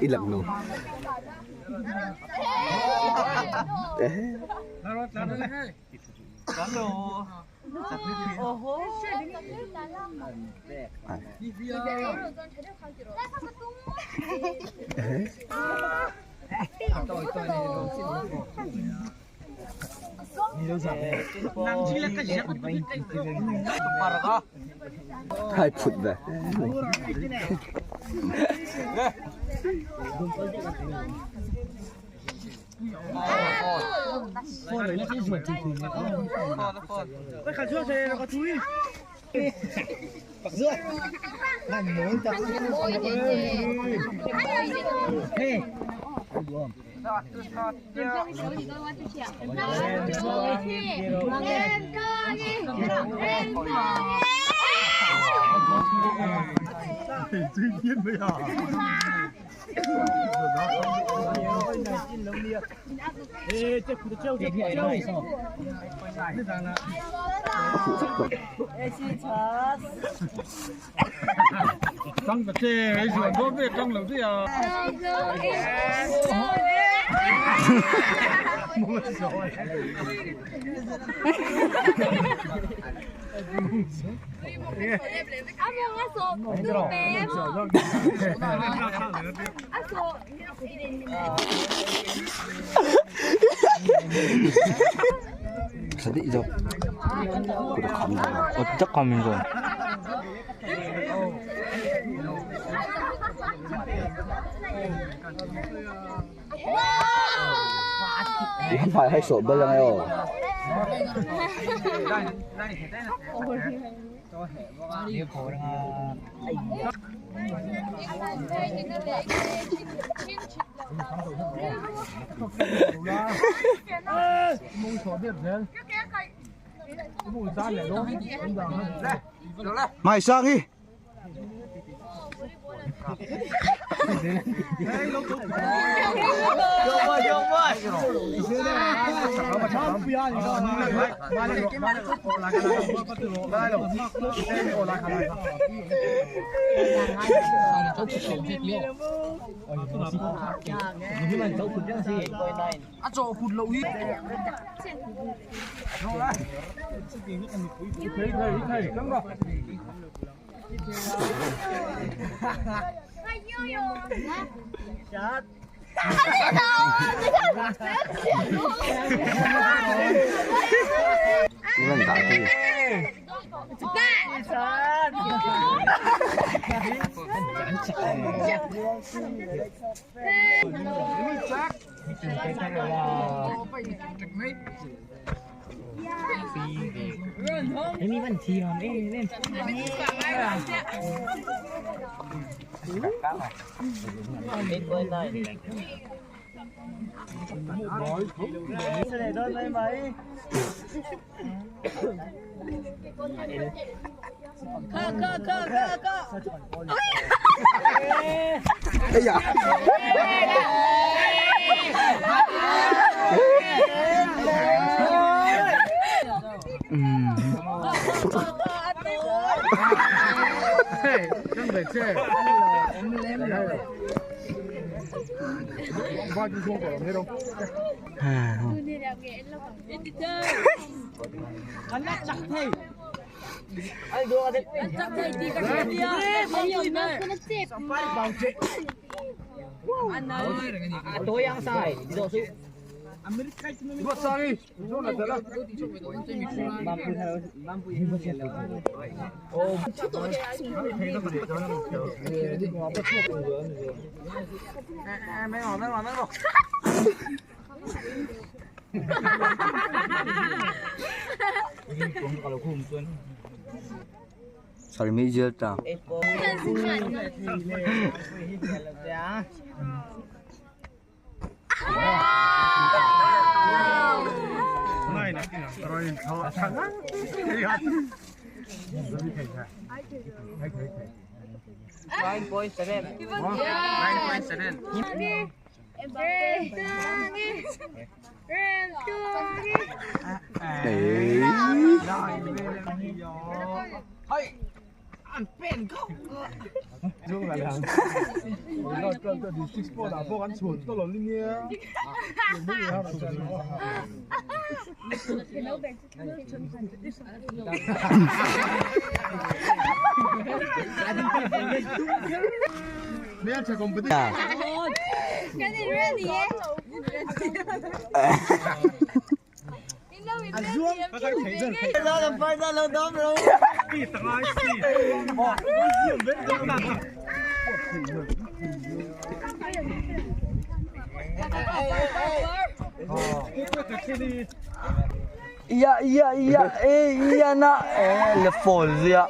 I lang lo. Hai phut ve. 어떡하면서 呢排係傻不啦哟。 Mày sang đi. 呢個唔打機。哎呀！嗯。Iya iya iya e iya na e le fall zia.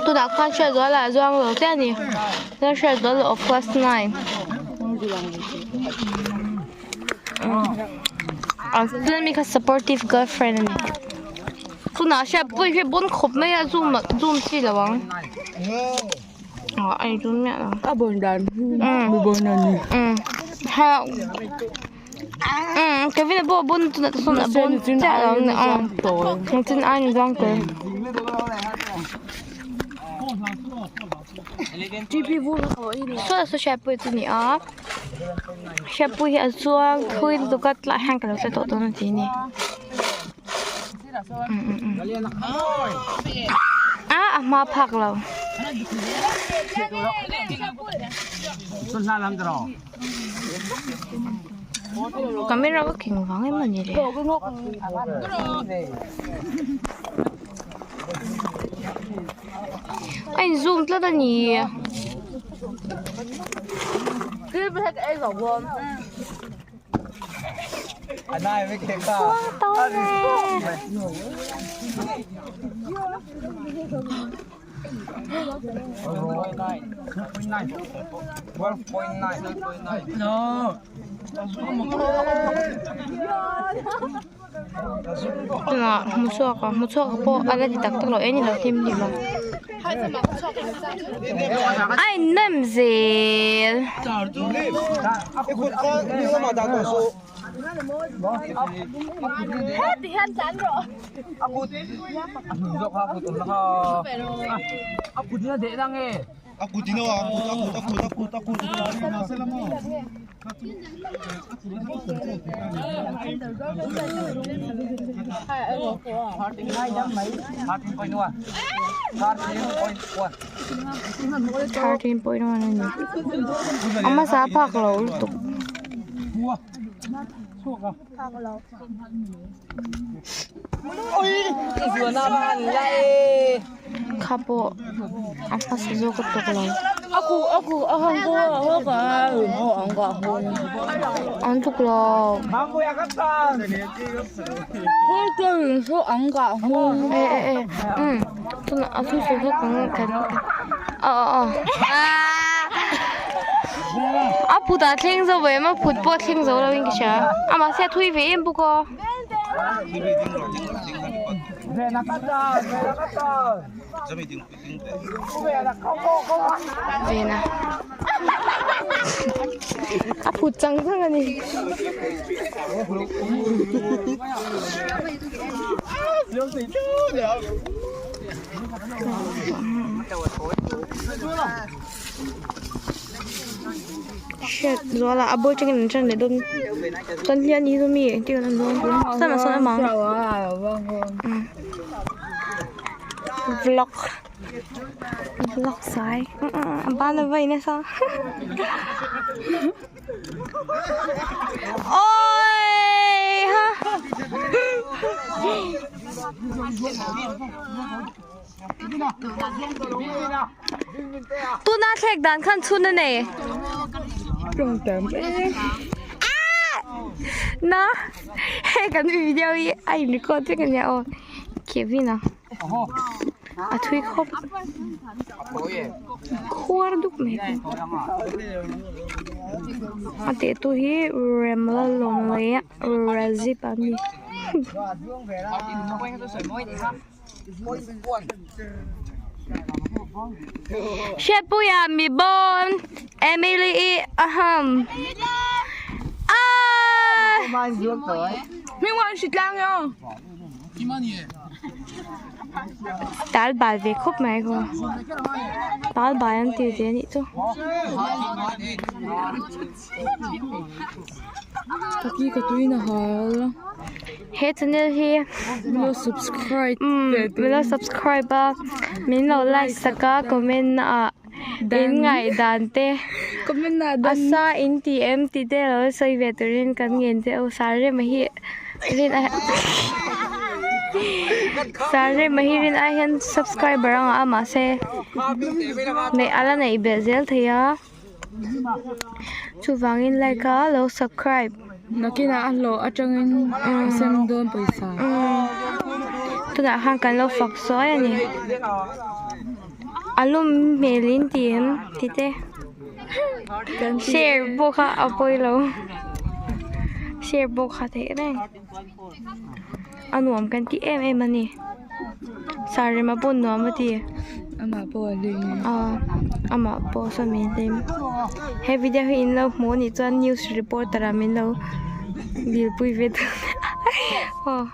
Tunah khan Hriatzuala a zuang lo chiah a ni chuan Hriatzuala of class 9 chuan mi kha supportive girlfriend a ni tunah Hriatpuii hi bon khawp mai a zoom zoom chi lo ang ah a in zoom miah lo a bon dan mi bon a ni umm Kevin a pawh a bon tunah te sawn a bon chiah lo a ni a chin a in zuang tel. Saw saw Hriatpuii chu a ni a Hriatpuii hi a chuang thui lutuk a tlaiah hian ka lo hre tawh dawn a ti a ni a a hma phak lo. Camera ka keng vang em ani le. A in zoom tlat a ni. Tunah hmuchhuak a hmuchhuak pawh a la ti tak tak lo e ni lo hlim hlim a a in nem zel. 13.1 a ni a hmasa a phak lo lutuk. Kha pawh a hmasa zawk a tawk lo an tluk lo e e e umm tunah a thusawi kha kan kan aw aw a phut ah thleng zo em a phut pawh a thleng zo lo in ka hria a mahse a thui ve em bawk a. Vena a phut chang chang a ni. Hriat zuala a ball tangin an tan leh dawn chuan hian hi chu mi engtin an dawn sawn ah sawn awm ang vlog vlog sai a ban a vai nasa awii ha. Tuna thlek dan khan chhun a nei. Na hei kan video hi a in record vek ania aw Kevin a a thui khawp khuar dup mai a teh tu hi Remla Lawmlei Razip a ni. Hriatpuia mi bawn Emily i aham aaa. Tal bal ve khawp mai khaw tal bal an ti ve anih chu. He channel hi min lo subscribe a min lo like sak a comment na ah in ngaihdan te a sa in ti em tih te lo sawi ve turin kan ngen che u Sarema hi rin ai Sarema hi rin ai hian subscriber a ngah a mahse neih a la neih belh zel thei a. Chuvangin like a lo subscribe. Nakinah a hlawh atangin a sem dawn pawisa. Tunah khan kan lo fak sawi a ni. A lum hmel in ti em ti te. Share pawh kha a pawi lo. Share pawh kha theih reng. A nuam kan ti em em a ni. Sarema pawh nuam a ti. Amah pawh a hlim. Aw amah pawh saw min hlim. He video hi in lo hmuh anih chuan news reporter ah min lo dil pui ve dawn aw.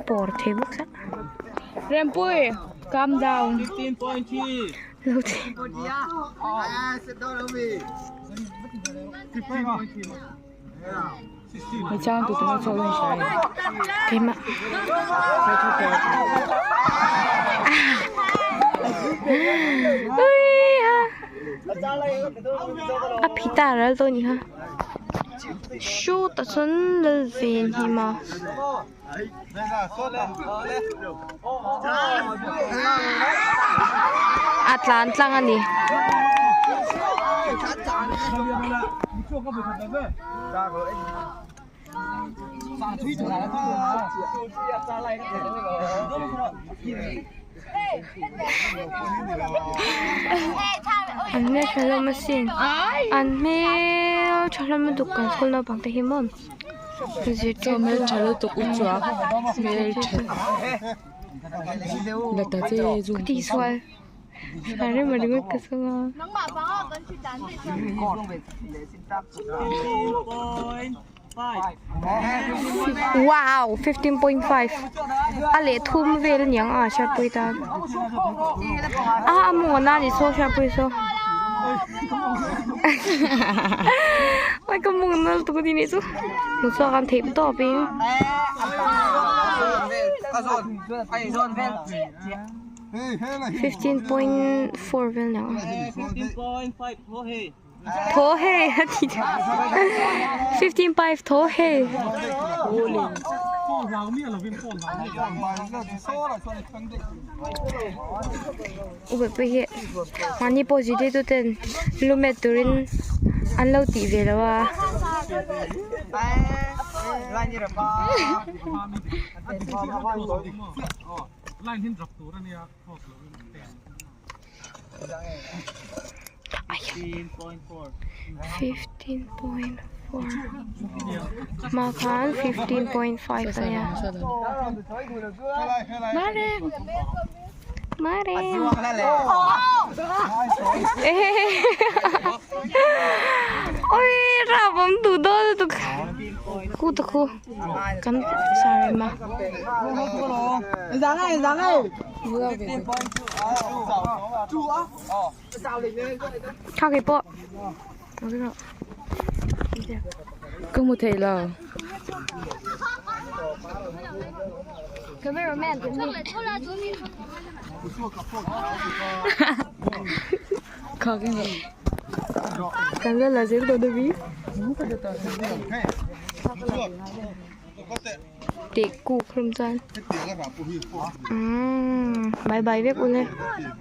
Pawr thei bawk sa. Rempui calm down. Lo ti. Keimah. A phita ral tawh a nih kha. Shoot ah chuan Lalvenhima. A tlan tlang a ni. An hmel tha hlawm asin an hmel tha hlawm lutuk kan school naupang te hi maw. Chaw hmel tha lutuk u chuak hmel tha la ta che zu. Ka ti sual a rem a ringawt ka sawm a. Wow 15.5 a leh thum vel aniang a hriatpui tan a a mawng a na ni saw hriatpui saw. Oi ka mawng a na lutuk a ni nih chu hmu chhuak an theih tawp in. 15.4 vel aniang a. Thaw hei a ti 15.5 thaw hei. Upa hi mahni pawh zirtirtu ten lu met turin an lo tih ve lo a. 15.4 Hma khan 15.5 a nia. Marem. Oi rap awm duh dawn lutuk. Khu ta khu kan sar em a. Kha kei pawh. Ka hmu thei lo. Cameraman kan ni. Kan la la zel dawn ami. Teh kuk hlawm chuan. Umm bye bye vek ule.